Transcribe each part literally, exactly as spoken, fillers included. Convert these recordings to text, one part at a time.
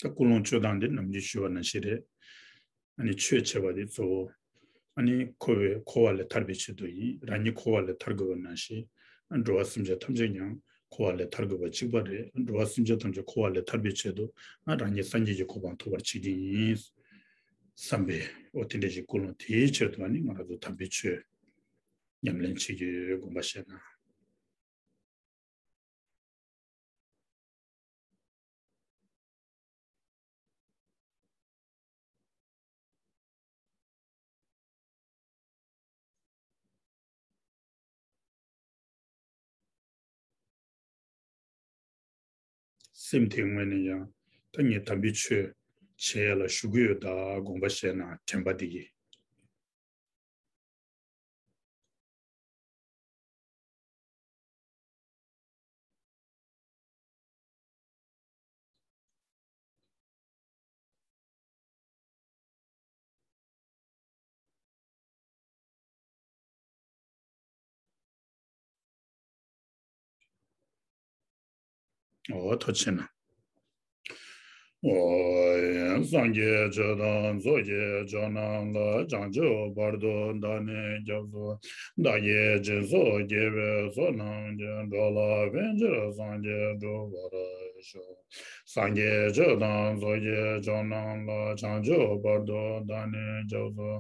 ད་ཀུན་སློང་བཅོས་སྟངས་འདི་ནམ་རྒྱུན་ཞུས་པ་ནང་བཞིན་རེད། ཨ་ནི་ཆོས་བྱེད་པ་དེ་གཙོ་བོ། ཨ་ནི་འཁོར་བའི་འཁོར་བ་ལས་ཐར་པའི་ཆེད་དུ་ཡིན། རང་ཉིད་འཁོར་བ་ལས་ཐར་དགོས་པ་ནང་བཞིན། འགྲོ་བ་སེམས་ཅན་ཐམས་ཅད་ཀྱང་འཁོར་བ་ལས་ཐར་དགོས་པ་གཅིག་པ་རེད། འགྲོ་བ་སེམས་ཅན་ཐམས་ཅད་འཁོར་བ་ལས་ཐར་པའི་ཆེད་དུ་ང་རང་ཉིད་སངས་རྒྱས་ཀྱི་གོ་འཕང་ཐོབ་པར་བྱེད་ཀྱི་ཡིན། བསམ་པའི་འོ་དེ་འདྲ་ཞིག་ཀུན་སློང་དེའི་ཕྱིར་དུ་ཨ་ནི་ང་རང་ཚོ་དམ་པའི་ཆོས་ཉམས་ལེན་བྱེད་ཀྱི་ཡོད། དགོངས་པ་བཞེས་ན། སེམས་དེ་ངོས་ནས་ཡང་ད་ངས་དམ་པའི་ཆོས་བྱེད་ཡ་ལ་ཞུགས་ཀྱི་ཡོད། ད་དགོངས་པ་བཞེས་ན་དྲན་པ་དེ་གིས། འོ་ཐུགས་རྗེ་གནང་། འོ། སངས་རྒྱས་ཆོས་དང་ཚོགས་ཀྱི་མཆོག་རྣམས་ལ། བྱང་ཆུབ་བར་དུ་བདག་ནི་སྐྱབས་སུ། བདག་གིས་སྦྱིན་སོགས་བགྱིས་པའི་ཚོགས་རྣམས་ཀྱིས། འགྲོ་ལ་ཕན་ཕྱིར་སངས་རྒྱས་འགྲུབ་པར་ཤོག། སངས་རྒྱས་ཆོས་དང་ཚོགས་ཀྱི་མཆོག་རྣམས་ལ། བྱང་ཆུབ་བར་དུ་བདག་ནི་སྐྱབས་སུ།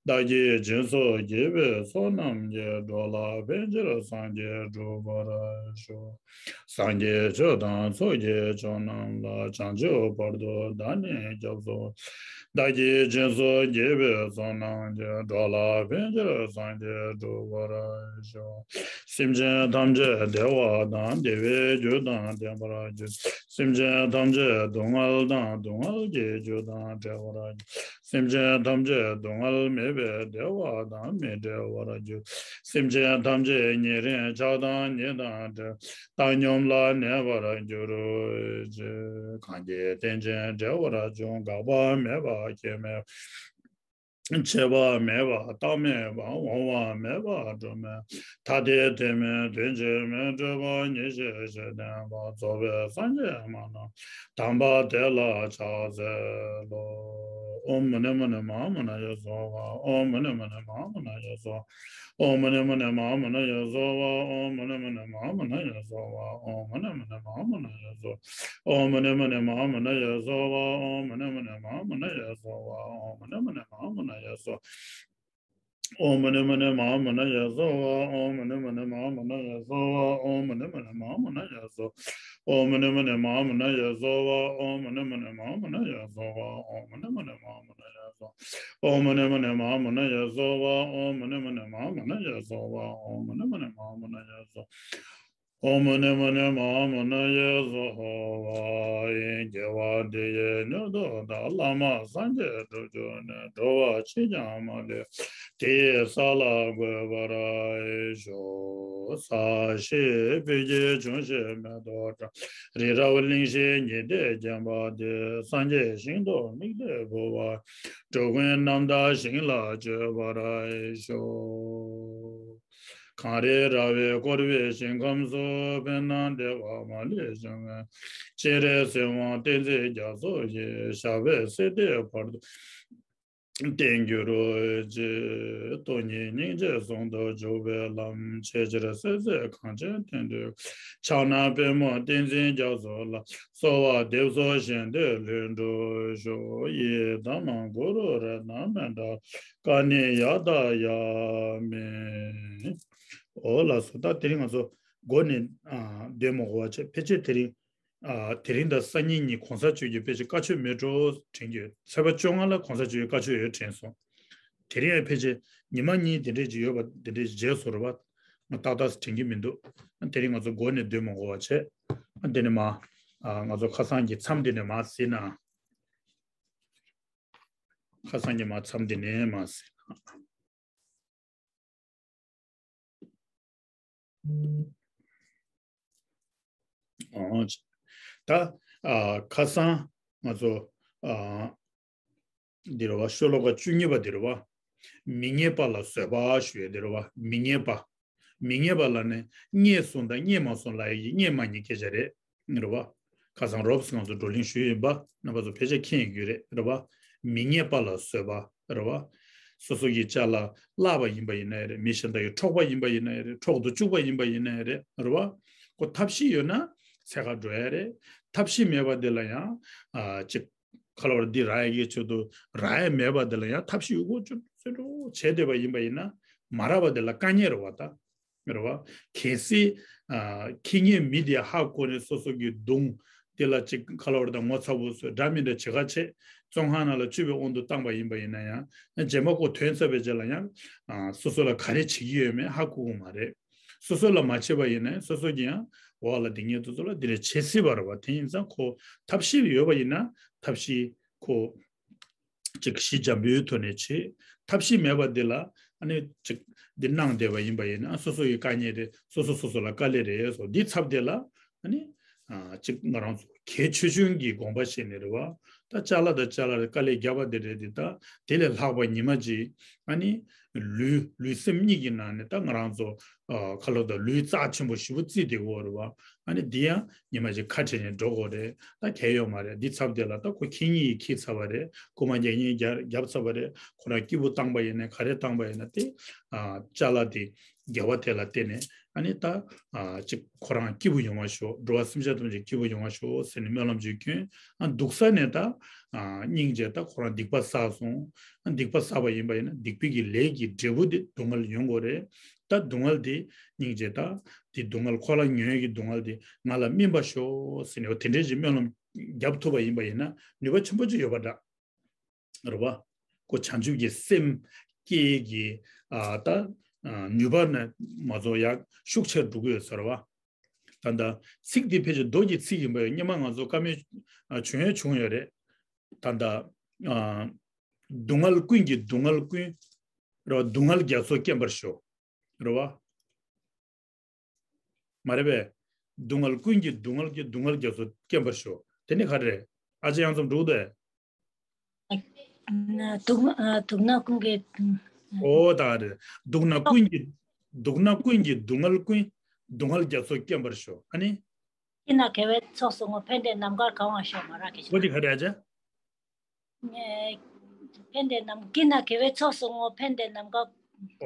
བདག་གིས་སྦྱིན་སོགས་བགྱིས་པའི་ཚོགས་རྣམས་ཀྱིས། འགྲོ་ལ་ཕན་ཕྱིར་སངས་རྒྱས་འགྲུབ་པར་ཤོག། སངས་རྒྱས་ཆོས་དང་ཚོགས་ཀྱི་མཆོག་རྣམས་ལ། བྱང་ཆུབ་བར་དུ་བདག་ནི་སྐྱབས་སུ། བདག་གིས་སྦྱིན་སོགས་བགྱིས་པའི་ཚོགས་རྣམས་ཀྱིས། འགྲོ་ལ་ཕན་ཕྱིར་སངས་རྒྱས་འགྲུབ་པར་ཤོག། སེམས་ཅན་ཐམས་ཅད་བདེ་བ་དང་བདེ་བའི་རྒྱུ་དང་ལྡན་པར་གྱུར། སེམས་ཅན་ཐམས་ཅད་སྡུག་བསྔལ་དང་སྡུག་བསྔལ་གྱི་རྒྱུ་དང་བྲལ་བར་གྱུར། སེམས་ཅན་ཐམས་ཅད་སྡུག་བསྔལ་མེད་པའི་བདེ་བ་དང་མི་འབྲལ་བར་གྱུར། སེམས་ཅན་ཐམས་ཅད་ཉེ་རིང་ཆགས་སྡང་གཉིས་དང་བྲལ། བཏང་སྙོམས་ལ་གནས་པར་གྱུར་ཅིག། གང་གིས་རྟེན་ཅིང་འབྲེལ་བར་འབྱུང་། འགག་པ་མེད་པ་སྐྱེ་མེད། ཆད་པ་མེད་པ་རྟག་མེད་པ། འོང་བ་མེད་པ་འགྲོ་མེད། ཐ་དད་དོན་མེད་དོན་གཅིག་མེད། སྤྲོས་པ་ཉེར་ཞི་ཞི་བསྟན་པ། རྫོགས་པའི་སངས་རྒྱས་སྨྲ་ན། དམ་པ་དེ་ལ་ཕྱག་འཚལ་ལོ། ཨོཾ་མུ་ནེ་མུ་ནེ་མ་ཧཱ་མུ་ན་ཡེ་སྭཱ་ཧཱ། ཨོཾ་མུ་ནེ་མུ་ནེ་མ་ཧཱ་མུ་ན་ཡེ་སྭཱ་ཧཱ། ཨོཾ་མུ་ནེ་མུ་ནེ་མ་ཧཱ་མུ་ན་ཡེ་སྭཱ་ཧཱ། ཨོཾ་མུ་ནེ་མུ་ནེ་མ་ཧཱ་མུ་ན་ཡེ་སྭཱ་ཧཱ། ཨོཾ་མུ་ནེ་མུ་ནེ་མ་ཧཱ་མུ་ན་ཡེ་སྭཱ་ཧཱ། ཨོཾ་མུ་ནེ་མུ་ནེ་མ་ཧཱ་མུ་ན་ཡེ་སྭཱ་ཧཱ། ཨོཾ་མུ་ནེ་མུ་ནེ་མ་ཧཱ་མུ་ན་ཡེ་སྭཱ་ཧཱ། ཨོཾ་མུ་ནེ་མུ་ནེ་མ་ཧཱ་མུ་ན་ཡེ་སྭཱ་ཧཱ། ཨོཾ་མུ་ནེ་མུ་ནེ་མ་ཧཱ་མུ་ན་ཡེ་སྭཱ་ཧཱ། ཨོཾ་མུ་ནེ་མུ་ནེ་མ་ཧཱ་མུ་ན་ཡེ་སྭཱ་ཧཱ། ཨོཾ་མུ་ནེ་མུ་ནེ་མ་ཧཱ་མུ་ན་ཡེ་སྭཱ་ཧཱ། ཨོཾ་མུ་ནེ་མུ་ནེ་མ་ཧཱ་མུ་ན་ཡེ་སྭཱ་ཧཱ། ཨོཾ་མུ་ནེ་མུ་ནེ་མ་ཧཱ་མུ་ན་ཡེ་སྭཱ་ཧཱ། ཨོཾ་མུ་ནེ་མུ་ནེ་མ་ཧཱ་མུ་ན་ཡེ་སྭཱ་ཧཱ། ཨོཾ་མུ་ནེ་མུ་ནེ་མ་ཧཱ་མུ་ན་ཡེ་སྭཱ་ཧཱ། ཨོཾ་མུ་ནེ་མུ་ནེ་མ་ཧཱ་མུ་ན་ཡེ་སྭཱ་ཧཱ། ཨོཾ་མུ་ནེ་མུ་ནེ་མ་ཧཱ་མུ་ན་ཡེ་སྭཱ་ཧཱ། ཨོཾ་མུ་ནེ་མུ་ནེ་མ་ཧཱ་མུ་ན་ཡེ་སྭཱ་ཧཱ། དགེ་བ་འདི་ཡིས་མྱུར་དུ་བདག། བླ་མ་སངས་རྒྱས་སྒྲུབ་གྱུར་ནས། འགྲོ་བ་གཅིག་ཀྱང་མ་ལུས་དེ་ཡི་ས་ལ་འགོད་པར་ཤོག། ས་གཞི་སྤོས་ཀྱི་འབྱུང་བཞི་མེ་ཏོག་བཀྲ། རི་རབ་གླིང་བཞི་ཉི་ཟླས་བརྒྱན་པ་འདི། སངས་རྒྱས་ཞིང་དུ་དམིགས་ཏེ་འབུལ་བ། འགྲོ་ཀུན་རྣམ་དག་ཞིང་ལ་སྤྱོད་པར་ཤོག། གངས་རི་ར་བས་བསྐོར་བའི་ཞིང་ཁམས་སུ། ཕན་དང་བདེ་བ་མ་ལུས་འབྱུང་བའི། སྤྱན་རས་གཟིགས་དབང་བསྟན་འཛིན་རྒྱ་མཚོ་ཡི། ཞབས་པད་སྲིད་མཐའི་བར་དུ་བརྟན་གྱུར་ཅིག། སྟོང་ཉིད་སྙིང་རྗེ་ཟུང་དུ་འཇུག་པའི་ལམ། ཆེས་ཆེར་གསལ་མཛད་གངས་ཅན་དོན་དུ། ཕྱག་ན་པདྨོ་བསྟན་འཛིན་རྒྱ་མཚོ་ལ། གསོལ་བ་འདེབས་སོ་གཞན་དོན་ལྷུན་གྲུབ་ཤོག། ཡི་དམ་གུ་རུ་རཏྣ་མནྟ། ཀ་ཎི་ཡ་ཏ་ཡ་མི། འོ་ལགས་སོ། ད་དེ་རིང་ང་ཚོ་འགོ་ནས་ཨ་འདོན་མ་དགོས་པ་བྱས། ཕལ་ཆེར་དེ་རིང་ཨ་དེ་རིང་དང་སང་ཉིན་གཉིས་གོང་ས་མཆོག་གི་ཕལ་ཆེར་བཀའ་ཆོས་མེད་འགྲོ་དྲན་གྱི་ཡོད། ཚེས་པ་བཅོ་ལྔ་ལ་གོང་ས་མཆོག་གི་བཀའ་ཆོས་ཡོད་དྲན་སོང་། དེ་རིང་ཡང་ཕལ་ཆེར་ཉི་མ་གཉིས་དེ་འདྲས་ཅིག་ཡོད་པ་དེ་འདྲས་ཅིག་བརྗེད་སོང་རེད་པ། ང་ཏག་ཏག་དྲན་གྱི་མི་འདུག། དེ་རིང་ང་ཚོ་འགོ་ནས་འདོན་མ་དགོས་པ་བྱས། ཨ་འདི་ནས་མར་ཨ་ང་ཚོ་ཁ་སང་གི་མཚམས་འདི་ནས་མར་གཟིགས་ན། ཁ་སང་གི་མར་མཚམས་འདི་ནས་མར་གཟིགས་ན། ཨོ། ད་ཨ་ཁ་སང་ང་ཚོ་ཨ་འདི་རེད་བ། ཤོ་ལོ་ཀ་བཅུ་གཉིས་པ་འདི་རེད་བ། མི་ཉན་པ་ལ་བཟོད་པ་ཞུ་ཡས་འདི་རེད་བ། མི་ཉན་པ། མི་ཉན་པ་ལ་ནི་ཉན་སོང་དང་ཉན་མ་སོང་ལབ་ཡས་ཀྱི་ཉན་མ་ཉན་སྐད་ཆ་རེད། རེད་བ། ཁ་སང་རོབ་ཙམ་ང་ཚོ་བགྲོ་གླེང་ཞུས་ཡིན་པ། རྣམ་པ་ཚོ་ཕལ་ཆེར་མཁྱེན་ཡོད་ཀྱི་རེད། རེད་བ། མི་ཉེས་པ་ལ་བཟོད་པ། རེད་བ། སོ་སོ་གི་ཅ་ལག་བརླག་པ་ཡིན་པ་ཡིན་ན་ཡང་རེད། མི་གཞན་དག་གིས་འཕྲོག་པ་ཡིན་པ་ཡིན་ན་ཡང་རེད། འཕྲོག་ཏུ་བཅུག་པ་ཡིན་པ་ཡིན་ན་ཡང་རེད། རེད་བ། ཁོ་ཐབས་ཤེས་ཡོད་ན་ཚད་ག་འགྲོ་ཡ་རེད། ཐབས་ཤེས་མེད་པ་དེ་ལ་ཡང་ཨ་ཅིག་ཁ་ལོ་བར་འདི་རག་ཡ་གི་ཆེད་དུ་རག་ཡ་མེད་པ་དེ་ལ་ཡང་ཐབས་ཤེས་ཡོད་དགོས་ཆེད་དུ་བྱས་བསྡད་པ་ཡིན་པ་ཡིན་ན། མ་རག་པ་དེ་ལ་དཀའ་ངལ་རེད་བ་ད། རེད་བ། གལ་སྲིད་ཨ་ཁྱི་ཉེས་མི་དེ་ཧ་གོ་ནས་སོ་སོ་གི་གདུང་དེ་ལ་ཅིག་ཁ་ལོ་བར་དང་ངོ་ཚ་བོ་བཟོས་འདྲ་མི་འདྲ་བྱེད་ཁ་ཆེ། བཙོན་ཁང་ནང་ལ་བཅུག་པའི་དབང་དུ་བཏང་པ་ཡིན་པ་ཡིན་ན་ཡང་། རྗེས་མ་ཁོ་ཐོན་ཚར་བའི་རྗེས་ལ་ཡང་ཨ་སོ་སོ་ལ་ག་རེ་བྱེད་ཀྱི་ཡོད་མེད་ཧ་གོ་གི་མ་རེད། སོ་སོ་ལ་མ་བྱས་པ་ཡིན་ན་ཡང་སོ་སོ་གི་ཡང་འོག་ལ་སྡིག་ཉེས་དེ་ཚོ་ལ་འདི་འདྲ་བྱེད་སྲིད་པ་རེད་བ། དེ་ཡིན་ཙང་ཁོ་ཐབས་ཤེས་ཡོད་པ་ཡིན་ན་ཐབས་ཤེས་ཁོ། ཅིག་ཞི་འཇམ་པོའི་ཐོག་ནས་བྱེད། ཐབས་ཤེས་མེད་པ་འདི་ལ་ཨ་ནི་ཅིག་འདི་གནང་བསྡད་པ་ཡིན་པ་ཡིན་ན་སོ་སོ་ཡི་དཀའ་ངལ་རེད། སོ་སོ་སོ་སོ་ལ་དཀའ་ལས་རེད་སོ། འདི་ཚབ་དེ་ལ་ཨ་ནི་ཨ་ཅིག་ང་རང་ཚོ་གལ་ཆེ་ཆུང་གི་དགོངས་པ་བཞེས་ནས་རེད་བ། ད་ཅ་ལག་དང་ཅ་ལག་རེད། དཀའ་ལས་བརྒྱབ་པ་དེ་རེད། འདི་ད་དེ་ལས་ལྷག་པ་ཉི་མ་གཅིག་ཨ་ནི་ལུས་ལུས་སེམས་གཉིས་ཀྱི་ནང་ནས་ད་ང་རང་ཚོ་ཨ་ཁ་ལོ་དང་ལུས་རྩ་ཆེན་པོ་ཞེ་པོ་བརྩིས་བསྡད་ཀྱི་ཡོད་རེད་བ། ཨ་ནི་འདི་ཡང་ཉི་མ་ཅིག་ཁ་བྲལ་ནས་འགྲོ་དགོས་རེད། ད་གལ་ཡོད་མ་རེད། འདི་ཚབ་དེ་ལ་ད་ཁོ་ཁྱི་ཉེས་ཡིས་ཁྱི་ཚར་བ་རེད། རྐུ་མ་རྒྱག་ཉེས་རྒྱག་རྒྱབ་ཚར་བ་རེད། ཁོ་རང་སྐྱིད་པོ་བཏང་པ་ཡིན་ནའི་ག་རེ་བཏང་པ་ཡིན་ན་དེ་ཨ་ཅ་ལག་དེ་དགེ་བ་དེ་ལ་བརྟེན་ནས་ཨ་ནི་ད་ཨ་ཅིག་ཁོ་རང་སྐྱིད་པོ་ཡོང་བ་ཤོག་འགྲོ་བ་སེམས་ཅན་ཐམས་ཅད་སྐྱིད་པོ་ཡོང་བ་ཤོག་ཟེར་ནས་སྨོན་ལམ་ཅིག་བསྐྱོན། ཨ་འདུག་ས་ནས་ད་ཨ་སྙིང་རྗེ་ད་ཁོ་རང་སྡིག་པ་བསགས་སོང་། ཨ་སྡིག་པ་བསགས་པ་ཡིན་པ་ཡིན་ན་སྡིག་པའི་གི་ལས་ཀྱི་འབྲས་བུ་དེ་སྡུག་བསྔལ་ཡོང་དགོས་རེད། ད་སྡུག་བསྔལ་དེ་སྙིང་རྗེ་ད། དེ་སྡུག་བསྔལ་ཁོ་ལ་ཉོན་གྱི་སྡུག་བསྔལ་དེ་ང་ལ་སྨིན་པ་ཤོག་ཟེར་ནས་འོ་དེ་འདྲའི་ཅིག་སྨོན་ལམ་བརྒྱབ་ཐུབ་པ་ཡིན་པ་ཡིན་ན་ནུས་པ་ཆེན་པོ་ཅིག་ཡོད་པ་འདྲ། རེད་བ། ཁོ་བྱང་ཆུབ་ཀྱི་སེམས་སྐྱེ་གི་ཨ་ད་ཨ་ནུས་པ་ནི་མ་རྫོགས་ཡག་ཤུགས་ཆེར་འགྲོ་གི་ཡོད་ཟེར་བ། ད་ལྟ་ཚིག་འདི་ཕལ་ཆེར་མདོ་གི་ཚིག་ཡིན་པ་ཡོད། སྔོན་མ་ང་ཚོ་བཀའ་མོལ་ཨ་བྱུང་ཡང་བྱུང་ཡོད་རེད། ད་ལྟ་ཨ་སྡུག་བསྔལ་ཀུན་གྱི་སྡུག་བསྔལ་ཀུན། རེད་བ། སྡུག་བསྔལ་རྒྱ་མཚོ་སྐེམ་པར་ཤོག་རེད་བ། མ་རེད་པས། སྡུག་བསྔལ་ཀུན་གྱི་སྡུག་བསྔལ་གྱི་སྡུག་བསྔལ་རྒྱ་མཚོ་སྐེམ་པར་ཤོག་དེ་ནི་ག་རེ་རེད། ཨ་ཅེ་ཡང་ཚོམ་འགྲོ་གི་འདུག་ཨེ། ན་སྡུག་ཨ་སྡུག་བསྔལ་ཀུན་གྱི་ཨོ་ད་ག་རེད། སྡུག་བསྔལ་ཀུན་གྱི་སྡུག་བསྔལ་ཀུན་གྱི་སྡུག་བསྔལ་ཀུན། སྡུག་བསྔལ་རྒྱ་མཚོ་སྐེམ་པར་ཤོག་ཨ་ནི། སྐྱིད་ན་དགེ་བའི་ཚོགས་བསོང་ངོ་། ཕན་བདེ་ནམ་མཁར་གང་བར་ཤོག་མ་རག་གི་ཨོ་དེ་ག་རེད་ཨ་ཅེ། ཨེ། ཕན་བདེ་ནམ་སྐྱིད་ན་དགེ་བའི་ཚོགས་བསོང་ངོ་། ཕན་བདེ་ནམ་མཁའ།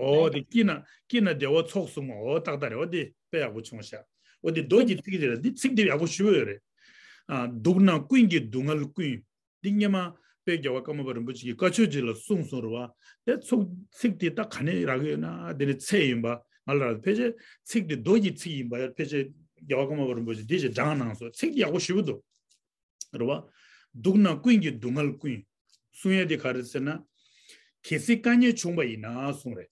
ཨོ་དེ་སྐྱིད་ན་སྐྱིད་ན་བདེ་བ་ཚོགས་བསོང་ངོ་། ཨོ་ཏག་ཏག་རེད། ཨོ་དེ་དཔེ་ཡག་པོ་བྱུང་ཤག་ཨོ་དེ་མདོ་གི་ཚིག་དེ་རེད། འདི་ཚིག་དེ་ཡག་པོ་ཞུ་གི་ཡོད་རེད། ཨ་སྡུག་ན་ཀུན་གྱི་སྡུག་བསྔལ་ཀུན། འདི་སྔོན་མ་དཔལ་རྒྱལ་བ་ཀརྨ་པ་རིན་པོ་ཆེ་གིས་བཀའ་ཆོས་རྗེ་ལ་གསུངས་སོང་རེད་བ། དེ་ཚུགས་ཚིག་དེ་ད་ག་ནས་རག་གི་ཡོད་ན་དེ་ནི་ཚད་ཡིན་པ་ང་ལ་རག་ཕལ་ཆེར་ཚིག་དེ་མདོ་གི་ཚིག་ཡིན་པ་ཡ། ཕལ་ཆེར་རྒྱལ་བ་ཀརྨ་པ་རིན་པོ་ཆེ་འདི་ཞིག་དྲངས་གནང་སོང་། ཚིག་དེ་ཡག་པོ་ཞེ་པོ་འདུག་རེད་བ། སྡུག་ན་ཀུན་གྱི་སྡུག་བསྔལ་ཀུན། གསུང་ཡས་དེ་ག་རེ་ཟེར་ན། གལ་སྲིད་དཀའ་ངལ་བྱུང་བ་ཡིན་ན་གསུང་རེད།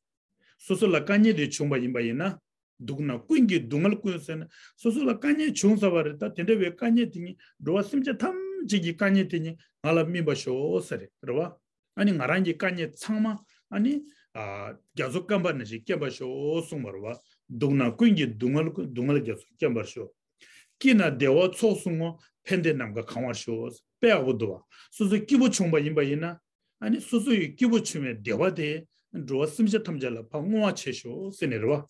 སོ་སོ་ལ་དཀའ་ངལ་དེ་བྱུང་བ་ཡིན་པ་ཡིན་ན། སྡུག་ན་ཀུན་གྱི་སྡུག་བསྔལ་ཀུན་ཟེར་ན་སོ་སོ་ལ་དཀའ་ངལ་བྱུང་ཚར་བ་རེད། ད་དེ་འདྲ་བའི་དཀའ་ངལ་དེ་ཉིད་འགྲོ་བ་སེམས་ཅན་ཐམས་ཅད་ཀྱི་དཀའ་ངལ་དེ་ཉིད་ང་ལ་སྨིན་པ་ཤོག་ཟེར་རེད། རེད་བ། ཨ་ནི་ང་རང་གི་དཀའ་ངལ་ཚང་མ་ཨ་ནི་ཨ་རྒྱ་མཚོ་སྐམ་པ་ནང་བཞིན་སྐེམ་པར་ཤོག་གསུངས་པ་རེད་བ། སྡུག་ན་ཀུན་གྱི་སྡུག་བསྔལ་ཀུན། སྡུག་བསྔལ་རྒྱ་མཚོ་སྐེམ་པར་ཤོག་སྐྱིད་ན་བདེ་བ་ཚོགས་བསོང་ངོ་། ཕན་བདེ་ནམ་མཁའ་གང་བར་ཤོག་དཔེ་ཡག་པོ་འདུག་བ། སོ་སོ་སྐྱིད་པོ་བྱུང་བ་ཡིན་པ་ཡིན་ན། ཨ་ནི་སོ་སོ་ཡི་སྐྱིད་པོ་བྱུང་བའི་བདེ་བ་དེ་འགྲོ་བ་སེམས་ཅན་ཐམས་ཅད་ལ་ཕར་བསྔོ་བ་བྱེད་ཤོག་ཟེར་ནས་རེད་བ།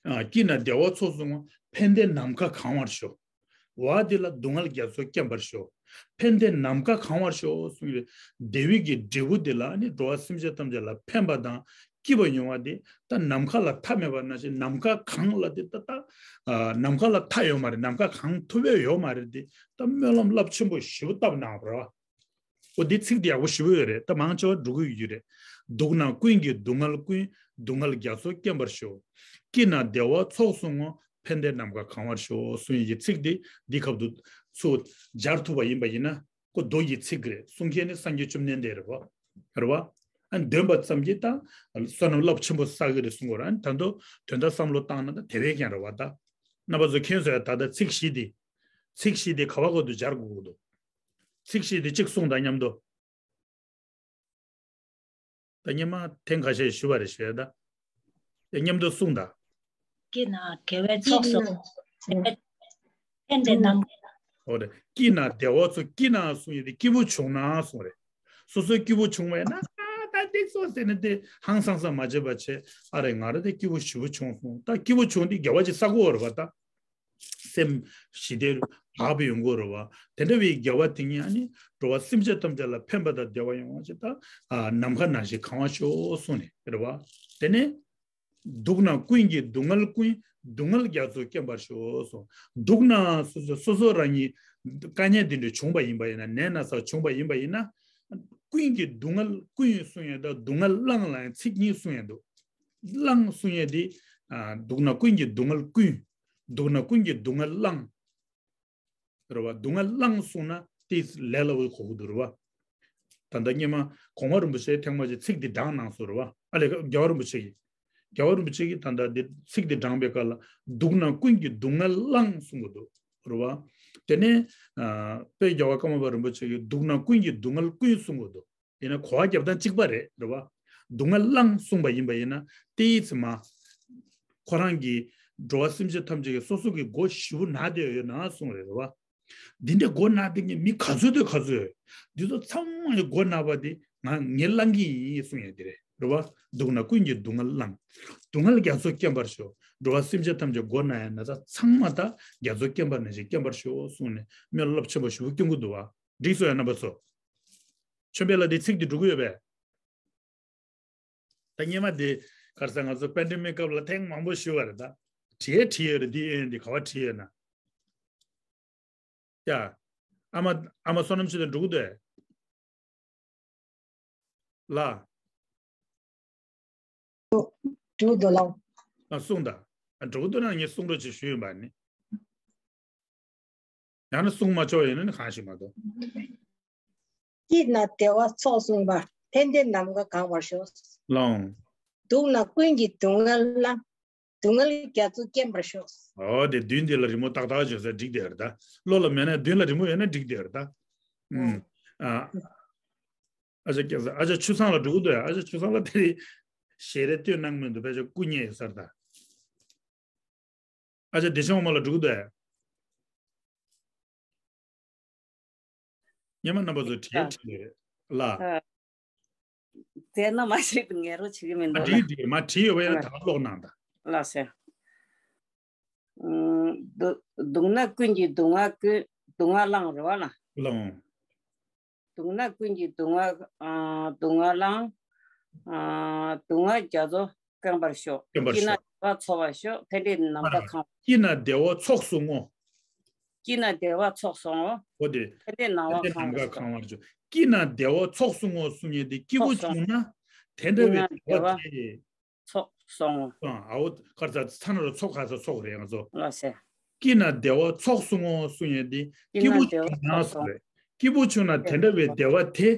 ཨ་སྐྱིད་ན་བདེ་བ་ཚོགས་བསོང་ངོ་། ཕན་བདེ་ནམ་མཁའ་གང་བར་ཤོག་བ་དེ་ལ་སྡུག་བསྔལ་རྒྱ་མཚོ་སྐེམ་པར་ཤོག་ཕན་བདེ་ནམ་མཁའ་གང་བར་ཤོག་གསུངས་ཡོད། བདེ་བའི་གི་འབྲས་བུ་དེ་ལ་ནི་འགྲོ་བ་སེམས་ཅན་ཐམས་ཅད་ལ་ཕན་པ་དང་སྐྱིད་པ་ཡོང་བ་དེ་ད་ནམ་མཁའ་ལ་མཐའ་མེད་པ་ནང་བཞིན། ནམ་མཁའ་གང་ལ་དེ་ད་ད་ཨ་ནམ་མཁའ་ལ་མཐའ་ཡོད་མ་རེད། ནམ་མཁའ་གང་ཐུབ་ཡོད་ཡོད་མ་རེད་དེ། ད་སྨོན་ལམ་རླབས་ཆེན་པོ་ཞེ་པོ་བཏབ་གནང་བ་རེད་བ། འོ་འདི་ཚིག་འདི་ཡག་པོ་ཞེ་པོ་ཡོད་རེད། ད་མང་ཆེ་བ་འགྲོ་གི་ཡོད་རེད། སྡུག་ན་ཀུན་གྱི་སྡུག་བསྔལ་ཀུན། སྡུག་བསྔལ་རྒྱ་མཚོ་སྐེམ་པར་ཤོག་སྐྱིད་ན་བདེ་བ་ཚོགས་བསོང་ངོ་། ཕན་བདེ་ནམ་མཁའ་གང་བར་ཤོག་གསུང་ཡི་གི་ཚིག་འདི་འདི་སྐབས་དུ་ཚུར་སྦྱར་ཐུབ་པ་ཡིན་པ་ཡིན་ན་ཁོ་མདོ་ཡི་ཚིག་རེད། གསུང་མཁན་ནི་སངས་རྒྱས་བཅོམ་ལྡན་འདས་རེད་བ། རེད་བ། ཨ་འདོན་པ་ཙམ་གྱིས་ད་བསོད་ནམས་རླབས་ཆེན་པོ་བསགས་ཀྱི་རེད་གསུང་གི་རེད། ཨ་ད་དུང་དོན་དག་བསམ་བློ་བཏང་ན་ད་དེ་བས་ཀྱང་རེད་བ། ད་རྣམ་པ་ཚོ་མཁྱེན་སོང་ཡ། ད་ལྟ་ཚིག་བཞི་འདི་ཚིག་བཞི་འདི་ག་བ་ག་དུ་སྦྱར་དགོས་ཀྱི་འདུག་ཚིག་བཞི་འདི་གཅིག་གསུངས་དང་མཉམ་དུ། ད་སྔོན་མ་ཐེངས་ཁ་ཤས་ཞུས་པ་རེད་ཞུས་ད། དེ་མཉམ་དུ་གསུངས་ད། སྐྱིད་ན་དགེ་བའི་ཚོགས་སོ། ཕན་བདེ་ནམ། འོ་རེད། སྐྱིད་ན་བདེ་བ་ཚོ། སྐྱིད་ན་གསུང་ཡི་དེ་སྐྱིད་པོ་བྱུང་ན་གསུང་རེད། སོ་སོ་སྐྱིད་པོ་བྱུང་བས་ན་ད་འདི་ཚོ་ཟེར་ནས་དེ་ཧང་སང་ས་མ་བྱེད་པ་བྱས། ཨ་རེ་ང་རེ་དེ་སྐྱིད་པོ་ཞེ་པོ་བྱུང་སོང་། ད་སྐྱིད་པོ་བྱུང་དེ་དགེ་བ་ཅིག་བསགས་དགོས་རེད་བ་ད། སེམས་ཞི་བདེ་ དག་པའི་ཡོང་གི་རེད་བ། དེ་འདྲ་བའི་དགེ་བ་དེ་ཉིད་ཨ་ནི་འགྲོ་བ་སེམས་ཅན་ཐམས་ཅད་ལ་ཕན་པ་དང་བདེ་བ་ཡོང་བ་ཞིག་ད་ནམ་མཁའ་ནང་བཞིན་གང་བར་ཤོག་གསུངས་ནས་རེད་བ། དེ་ནས། སྡུག་ན་ཀུན་གྱི་སྡུག་བསྔལ་ཀུན། སྡུག་བསྔལ་རྒྱ་མཚོ་སྐེམ་པར་ཤོག་གསུངས། སྡུག་ན་སོ་སོ་སོ་སོ་རང་ཉིད་དཀའ་ངལ་འདི་འདྲ་བྱུང་བ་ཡིན་པ་ཡིན་ན། ནད་ན་ཚ་བྱུང་བ་ཡིན་པ་ཡིན་ན། ཀུན་གྱི་སྡུག་བསྔལ་ཀུན་གསུང་ཡས་དང་སྡུག་བསྔལ་བླང་ལ་ཡང་ཚིག་གཉིས་གསུང་ཡས་འདུག། བླང་གསུང་ཡས་དེ། ཨ། སྡུག་ན་ཀུན་གྱི་སྡུག་བསྔལ་ཀུན། སྡུག་ན་ཀུན་གྱི་སྡུག་བསྔལ་བླང་། རེད་བ། སྡུག་བསྔལ་བླང་གསུངས་ན་དེ་ལས་སླ་བོ་གོ་གི་འདུག་རེད་བ། ད་ལྟ་སྔོན་མ་གོང་མ་རིན་པོ་ཆེ་ཐེངས་མ་གཅིག་ཚིག་འདི་དྲངས་གནང་སོང་རེད་བ། ཨ་ལས་རྒྱལ་བ་རིན་པོ་ཆེ་གིས། རྒྱལ་བ་རིན་པོ་ཆེ་གིས་ད་ལྟ་འདི་ཚིག་འདི་དྲངས་པའི་སྐབས་ལ་སྡུག་ན་ཀུན་གྱི་སྡུག་བསྔལ་བླང་གསུང་གི་འདུག་རེད་བ། དེ་ནས་ཨ་དཔལ་རྒྱལ་བ་ཀརྨ་པ་རིན་པོ་ཆེ་གིས་སྡུག་ན་ཀུན་གྱི་སྡུག་བསྔལ་ཀུན་གསུང་གི་འདུག། ཡིན་ན་གོ་བ་རྒྱབ་སྟངས་གཅིག་པ་རེད། རེད་བ། སྡུག་བསྔལ་བླང་གསུངས་པ་ཡིན་པ་ཡིན་ན་དེའི་ཚེ་མ། ཁོ་རང་གིས་འགྲོ་བ་སེམས་ཅན་ཐམས་ཅད་ཀྱི་སོ་སོ་གི་མགོ་ཞེ་པོ་ན་བསྡད་ཡོད་ན་གསུངས་རེད། རེད་བ། འདི་འདྲའི་མགོ་ན་བསྡད་མཁན་མི་ག་ཚོད་དེ་ག་ཚོད་ཡོད། འདི་ཚོ་ཚང་མ་ཡི་མགོ་ན་བ་དེ་ང་ངས་བླང་གི་ཡིན་གསུངས་ཡོད་དེ་རེད། རེད་བ། སྡུག་ན་ཀུན་གྱི་སྡུག་བསྔལ་བླང་། སྡུག་བསྔལ་རྒྱ་མཚོ་སྐེམ་པར་ཤོག། འགྲོ་བ་སེམས་ཅན་ཐམས་ཅད་མགོ་ན་ཡ་ན་ཚ་ཚང་མ་ད་རྒྱ་མཚོ་སྐེམ་པ་ནང་བཞིན་སྐེམ་པར་ཤོག་གསུངས་ནས་སྨོན་ལམ་རླབས་ཆེན་པོ་ཞེ་པོ་སྐྱོན་གྱི་འདུག་བ། འགྲིག་སོང་ཡ་རྣམ་པ་ཚོ། ཆོས་འཕེལ་ལགས་འདི་ཚིག་འདི་འགྲོ་གི་ཡོད་པས། ད་སྔོན་མ་དེ་ག་རེ་ཟེར། ང་ཚོ་པེན་ཌེ་མིག་སྐབས་ལ་ཐེངས་མང་པོ་ཞུས་པ་རེད། ད་བྲིས་བྲིས་ཡོད་རེད། འདི་ཨེ་འདི་ག་བ་བྲིས་ཡོད་ན། ཡ། ཨ་མ་ཨ་མ་བསོད་ནམས་ཆོས་ལྡན་འགྲོ་གི་འདུག་ཨེ། ལ། འགྲོ་གི་འདུག་ལགས། ཨ་གསུངས་ད། ཨ་འགྲོ་གི་འདུག་ན་ངས་གསུང་རོགས་བྱེད་ཞུས་ཡིན་པ་ནི། ཡང་ན་གསུང་མ་ཆོག་ཡིན་ན་ནི་གང་ཞིག་མ་གཏོགས། སྐྱིད་ན་བདེ་བ་ཚོགས་གསུངས་པ། ཕན་བདེ་ནམ་མཁའ་གང་བར་ཤོག། ལོང་། སྡུག་ན་ཀུན་གྱི་སྡུག་བསྔལ་བླང་། སྡུག་བསྔལ་རྒྱ་མཚོ་སྐེམ་པར་ཤོག། ཨོ་དེ་བདུན་དེ་ལ་རི་མོ་ཏག་ཏག་བྱོས་ས་འགྲིག་དེ་རེད་ད། བློ་ལ་མེད་ན་བདུན་ལ་རི་མོ་ཡོད་ན་འགྲིག་དེ་རེད་ད། ཨུམ། ཨ། ཨ་ཅག་སྐྱེ་ས་ཨ་ཅག་ཆུ་བཟང་ལ་འགྲོ་གི་འདུག་ཨ། ཨ་ཅག་ཆུ་བཟང་ལ་དེ་རིང་ཞལ་རས་སྟོན་གནང་མི་འདུག་ཕལ་ཆེར་སྐུ་ཉལ་ཡོད་ས་རེད་ད། ཨ་ཅག་བདེ་ཆེན་དབང་མོ་ལ་འགྲོ་གི་འདུག་ཨ། སྔོན་མ་རྣམ་པ་ཚོ་བྲིས་བྲིས་ཡོད་རེད་ལ། ཨ། བཙལ་ན་མ་ཤེས་པའི་ངན་རོ་བྱེད་ཀྱི་མི་འདུག་ལ། བྲིས་བྲིས་མ་བྲིས་ཡོད་པ་ཡིན་ན་ད་ག་ཀློག་གནང་ད། ལགས་སེ། ཨུམ། སྡུག་སྡུག་ན་ཀུན་གྱི་སྡུག་བསྔལ་ཀུན། སྡུག་བསྔལ་བླང་རེད་བ་ལ། བླང་། སྡུག་ན་ཀུན་གྱི་སྡུག་བསྔལ། ཨ། སྡུག་བསྔལ་བླང་། ཨ། སྡུག་བསྔལ་རྒྱ་མཚོ་སྐེམ་པར་ཤོག། སྐེམ་པར་སྐྱིད་ན་ཤོག། བདེ་བ་ཚོགས་པར་ཤོག། ཕན་བདེ་ནམ་མཁའ་གང་། སྐྱིད་ན་བདེ་བ་ཚོགས་སུ་བསྔོ། སྐྱིད་ན་བདེ་བ་ཚོགས་སུ་བསྔོ། འོ་དེ། ཕན་བདེ་ནམ་མཁའ་གང་བར་ཤོག། སྐྱིད་ན་བདེ་བ་ཚོགས་སུ་བསྔོ་གསུང་ཡས་དེ་སྐྱིད་པོ་ཚོགས་སུ་བྱུང་ན་དེ་འདྲ་བའི་སྐྱིད་ན་བདེ་བ་བདེ་བ་དེ། ཚོགས་སོང་། ཨ་འོ་གར་ས་ཚ་ན་རོ་ཚོགས་ག་ས་ཚོགས་རེད་ང་ཚོ། ལགས་སེ། སྐྱིད་ན་བདེ་བ་ཚོགས་སུ་བསྔོ་གསུང་ཡས་དེ་སྐྱིད་པོ་བྱུང་ན་ཟེར་རེད། སྐྱིད་པོ་བྱུང་ན་དེ་འདྲ་བའི་བདེ་བ་དེ།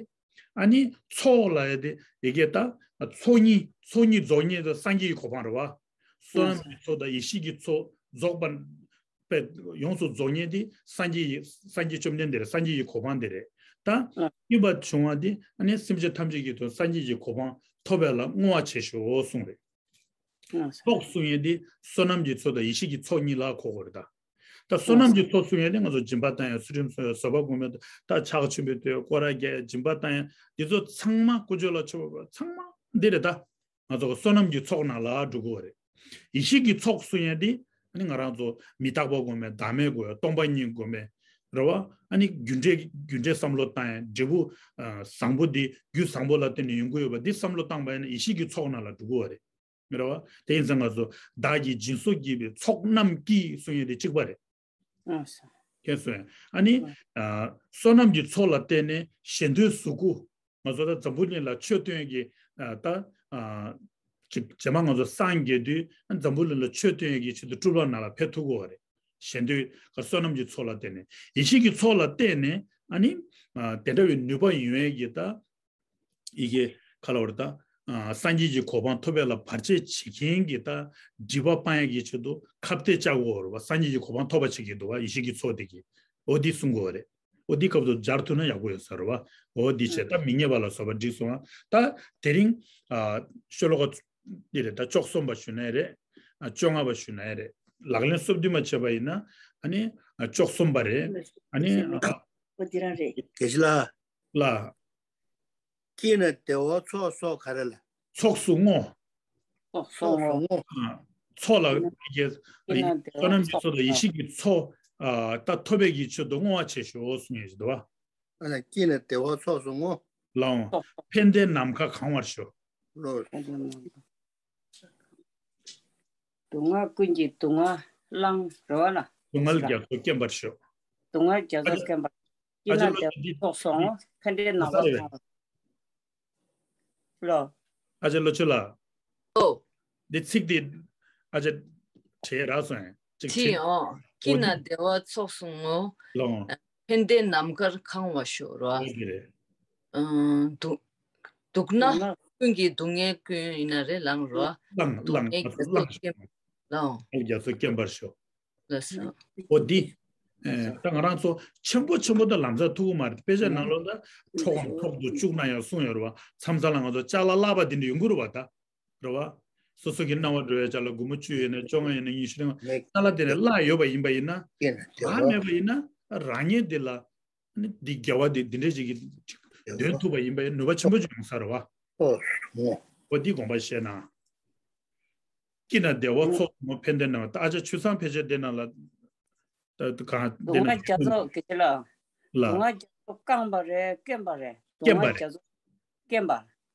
ཨ་ནི་ཚོགས་ལ་ཡ་དེ་ཡི་གེ་ད། ཚོགས་གཉིས་ཚོགས་གཉིས་རྫོགས་གཉིས་དེ་སངས་རྒྱས་ཀྱི་གོ་འཕང་རེད་བ། བསོད་ནམས་ཀྱི་ཚོགས་དང་ཡེ་ཤེས་ཀྱི་ཚོགས་རྫོགས་པ། པས་ཡོངས་སུ་རྫོགས་མཁན་དེ་སངས་རྒྱས་ཡི་སངས་རྒྱས་བཅོམ་ལྡན་འདས་རེད། སངས་རྒྱས་ཀྱི་གོ་འཕང་དེ་རེད། ད་སྐྱིད་པ་བྱུང་བ་དེ་ཨ་ནི་སེམས་ཅན་ཐམས་ཅད་ཀྱི་དོན་སངས་རྒྱས་ཀྱི་གོ་འཕང་ཐོབ་པ་ལ་བསྔོ་བ་བྱེད་ཤོག་གསུངས་རེད། ཚོགས་གསུང་ཡས་དེ་བསོད་ནམས་ཀྱི་ཚོགས་དང་ཡེ་ཤེས་ཀྱི་ཚོགས་གཉིས་ལ་གོ་དགོས་རེད་ད། ད་བསོད་ནམས་ཀྱི་ཚོགས་གསུང་ཡས་དེ་ང་ཚོ་སྦྱིན་པ་བཏང་ཡས། ཚུལ་ཁྲིམས་སྲུང་ཡས། བཟོད་པ་སྒོམ་ཡས། ད་ཕྱག་མཆོད་འབུལ་ཡས། སྐོར་ར་རྒྱག་ཡས། སྦྱིན་པ་བཏང་ཡས། འདི་ཚོ་ཚང་མ་ཀུན་སྤྱོད་ལ་མཆོད་པ་ཚང་མ་འདི་རེད་ད། ང་ཚོ་བསོད་ནམས་ཀྱི་ཚོགས་ནང་ལ་འགྲོ་དགོས་རེད། ཡེ་ཤེས་ཀྱི་ཚོགས་གསུང་ཡས་དེ་ཨ་ནི་ང་རང་ཚོ་མི་རྟག་པ་སྒོམ་ཡས། བདག་མེད་སྒོམ་ཡས། སྟོང་པ་ཉིད་སྒོམ་ཡས་རེད་བ། ཨ་ནི་རྒྱུ་འབྲས་རྒྱུ་འབྲས་བསམ་བློ་བཏང་ཡས། འབྲས་བུ་བཟང་པོ་འདི་རྒྱུ་བཟང་པོ་ལ་བརྟེན་ནས་ཡོང་གི་ཡོད་པ་འདི་བསམ་བློ་བཏང་པ་ཡིན་ན་ཡེ་ཤེས་ཀྱི་ཚོགས་ནང་ལ་འགྲོ་དགོས་པ་རེད། རེད་བ། དེ་ཡིན་ཙང་ང་ཚོ་བདག་གིས་སྦྱིན་སོགས་བགྱིས་པའི་ཚོགས་རྣམས་ཀྱིས་གསུང་ཡས་དེ་གཅིག་པ་རེད། ཨ་ས། མཁྱེན་སོང་ངས། ཨ་ནི། ཨ། བསོད་ནམས་ཀྱི་ཚོགས་ལ་བརྟེན་ནས་གཞན་དོན་གཟུགས་སྐུ། ང་ཚོ་ད་འཛམ་བུ་གླིང་ལ་ཆོས་སྟོན་གྱི། ཨ། ད། ཨ། ཅིག་རྗེས་མ་ང་ཚོ་སངས་རྒྱས་དུས་འཛམ་བུ་གླིང་ལ་ཆོས་སྟོན་ཡས་ཀྱི་ཆེད་དུ་སྤྲུལ་པ་ནང་ལ་ཕེབས་ཐུབ་དགོས་པ་རེད། གཞན་དོན་ག་བསོད་ནམས་ཀྱི་ཚོགས་ལ་བརྟེན་ནས། ཡེ་ཤེས་ཀྱི་ཚོགས་ལ་བརྟེན་ནས་ཨ་ནི། ཨ། དེ་འདྲ་བའི་ནུས་པ་ཡོང་ཡས་ཀྱི་ད། ཡི་གེ་ག་ལ་བར་ད། ཨ། སངས་རྒྱས་ཀྱི་གོ་འཕང་ཐོབ་པ་ལ་བར་ཆད་བྱེད་མཁན་གྱི་ད་སྒྲིབ་པ་སྤང་ཡག་གི་ཆེད་དུ་ཁ་གཏད་བཅག་དགོས་རེད་བ། སངས་རྒྱས་ཀྱི་གོ་འཕང་ཐོབ་པ་བྱེད་ཀྱི་འདུག་བ། ཡེ་ཤེས་ཀྱི་ཚོགས་དེ་གིས་འོ་འདི་གསུང་དགོས་རེད། འོ་འདི་སྐབས་སུ་སྦྱར་ཐུབ་ན་ཡག་པོ་ཡོད་ས་རེད་བ། འོ་འདི་བྱས་ད་མི་ཉེས་པ་ལ་སོགས་པ་འགྲིག་སོང་བ། ད་དེ་རིང་། ཨ། ཤོ་ལོ་ཀ་འདི་རེད། ད་བཅུ་གསུམ་པ་ཞུ་ན་ཡང་རེད། ཨ། བཅོ་ལྔ་པ་ཞུ་ན་ཡང་རེད། ལག་ལེན་སོ་བདུན་པ་བྱས་པ་ཡིན་ན་ཨ་ནི། ཨ། བཅུ་གསུམ་པ་རེད། ཨ་ནི། ཨ། འོ་འདི་རང་རེད། དགེ་བཤེས་ལགས། ལགས། སྐྱིད་ན་བདེ་བ་ཚོགས་སོགས་ག་རེ་ལ། ཚོགས་སུ་བསྔོ། ཚོགས་སུ་བསྔོ། ཚོགས་ལ་ཡེ་སྐྱིད་ན་བདེ་བ་བསོད་ནམས་ཀྱི་ཚོགས་དང་ཡེ་ཤེས་ཀྱི་ཚོགས་ ཨ་ད་ཐོབ་པའི་གི་ཆེད་དུ་བསྔོ་བ་བྱེད་ཤོག་གསུང་ཡས་ཞིག་འདུག་བ། ཨ་ལ་སྐྱིད་ན་བདེ་བ་ཚོགས་སུ་བསྔོ། ལའང་། ཕན་བདེ་ནམ་མཁའ་གང་བར་ཤོག། ལོ། སྡུག་བསྔལ་ཀུན་གྱི་སྡུག་བསྔལ་བླང་རེ་བ་ལ། སྡུག་བསྔལ་རྒྱ་མཚོ་སྐེམ་པར་ཤོག། སྡུག་བསྔལ་རྒྱ་མཚོ་སྐེམ་པར། སྐྱིད་ན་བདེ་བ་ཚོགས་སུ་བསྔོ། ཕན་བདེ་ནམ་མཁའ་གང་བར། ལོ། ཨ་ཅེ་ལོ་ཆུ་ལ། ཨོ། འདི་ཚིག་འདི་ཨ་ཅེ་བྲིས་རག་སོང་ཡང་ཅིག་བྲིས་བྲིས། ཨོ། སྐྱིད་ན་བདེ་བ་ཚོགས་སུ་བསྔོ། ལོ། ཕན་བདེ་ནམ་མཁར་གང་བར་ཤོག་རོ། ཨོ་དེ་རེད། ཨང་། སྡུག་སྡུག་ན་ཀུན་གྱི་སྡུག་བསྔལ་ཀུན་ཡིན་ན་རེ་ལང་རོ། ལང་ལང་། སྡུག་བསྔལ་རྒྱ་མཚོ་སྐེམ། ལོ། རྒྱ་མཚོ་སྐེམ་པར་ཤོག། ལགས་སོ། འོ་འདི། ཨེ། ད་ང་རང་ཚོ་ཆེན་པོ་ཆེན་པོ་ད་ལམ་སང་ཐུག་གི་མ་རེད། དཔེ་ཆ་ནང་ལོགས་ད་འཕྲོག་འཕྲོག་ཏུ་བཅུག་ན་ཡང་གསུངས་ཡོད་རེད་བ། མཚམས་མཚམས་ལ་ང་ཚོ་ཅ་ལག་བརླག་པ་དེ་འདྲ་ཡོང་གི་རེད་བ་ད། རེད་བ། སོ་སོ་གི་སྣང་བ་འགྲོ་བའི་ཅ་ལག་སྒོར་མོ་བཅུ་ཡོད་ན་བཅོ་ལྔ་ཡོད་ན་ཉི་ཤུ་ཡོད་ན་ཅ་ལག་དེ་ནས་བརླག་ཡོད་པ་ཡིན་པ་ཡིན་ན། བརླག་མེད་པ་ཡིན་ན་རང་ཉིད་དེ་ལ་ནི་འདི་དགེ་བ་དེ་འདི་འདྲ་ཞིག་གི་འདོན་ཐུབ་པ་ཡིན་པ་ཡིན་ནུས་པ་ཆེན་པོ་ཅིག་ཡོང་ས་རེད་བ། ཨོ། འོ་འདི་དགོངས་པ་བཞེས་ན། སྐྱིད་ན་བདེ་བ་ཚོགས་སུ་བསྔོ། ཕན་བདེ་ནམ་མཁའ། ད་ཨ་ཅག་ཆུ་བཟང་ཕལ་ཆེར་དེ་ནང་ལ། ད་གང་དེ་སྡུག་ན་བསྔལ་རྒྱ་མཚོ་སྐེམ་པར་ཤོག་ལ། སྡུག་བསྔལ་རྒྱ་མཚོ་བསྐམ་པ་རེད། སྐེམ་པ་རེད། སྡུག་སྐེམ་པ་བསྔལ་རེད། རྒྱ་མཚོ་སྐེམ་པ།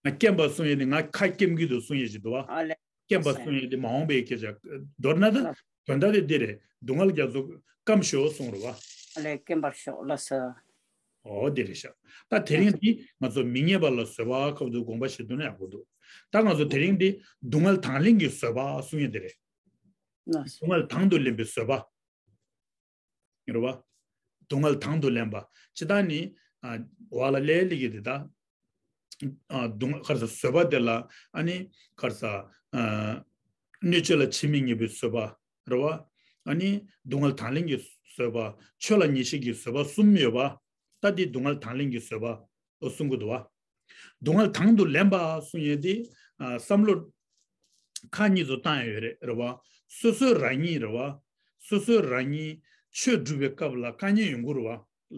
ང་སྐེམ་པ་གསུང་ཡས་དེ་ང་ཁ་སྐེམ་གྱི་འདུག་གསུང་ཡས་ཅིག་འདུག་བ། ཨ་ལས། སྐེམ་པ་གསུང་ཡས་དེ་མ་འོངས་པའི་སྐད་ཆ། མདོར་ན་ད་ལ། དོན་དག་དེ་འདི་རེད། སྡུག་བསྔལ་རྒྱ་མཚོ་སྐམ་ཤོག་གསུང་རེད་བ། ཨ་ལས། སྐེམ་པར་ཤོག་ལགས་སོ། འོ་དེ་རེད་ཤག། ད་དེ་རིང་འདི་ང་ཚོ་མི་ཉེས་པ་ལ་བཟོད་པ་སྐབས་དུ་དགོངས་པ་བཞེས་ཐུབ་ན་ཡག་པོ་འདུག། ད་ང་ཚོ་དེ་རིང་འདི་སྡུག་བསྔལ་དང་ལེན་གྱི་བཟོད་པ་གསུང་ཡས་དེ་རེད། ལགས་སོ། སྡུག་བསྔལ་དང་དུ་ལེན་པའི་བཟོད་པ། རེད་བ། སྡུག་བསྔལ་དང་དུ་ལེན་པ། ཇི་ལྟར་ནི། ཨ། འོག་ལ་ལས་ལི་གི་དེ་དག། ཨ། སྡུག་བསྔལ་ག་རེ་ཟ་བཟོད་པ་དེ་ལ། ཨ་ནི་ག་རེ་ཟ། ཨ། གནོད་བྱེད་ལ་ཇི་མི་སྙམ་པའི་བཟོད་པ། རེད་བ། ཨ་ནི་སྡུག་བསྔལ་དང་ལེན་གྱི་བཟོད་པ། ཆོས་ལ་ངེས་ཤེས་ཀྱི་བཟོད་པ་གསུམ་ཡོད་པ། ད་འདི་སྡུག་བསྔལ་དང་ལེན་གྱི་བཟོད་པ། ཨོ་གསུང་གི་འདུག་བ། སྡུག་བསྔལ་དང་དུ་ལེན་པ་གསུང་ཡས་དེ། ཨ། བསམ་བློ་ཁག་གཉིས་སུ་བཏང་ཡ་ཡོད་རེད། རེད་བ། སོ་སོའི་རང་ཉིད། རེད་བ། སོ་སོའི་རང་ཉིད་ཆོས་སྒྲུབ་པའི་སྐབས་ལ་དཀའ་ངལ་ཡོང་གི་རེད་བ།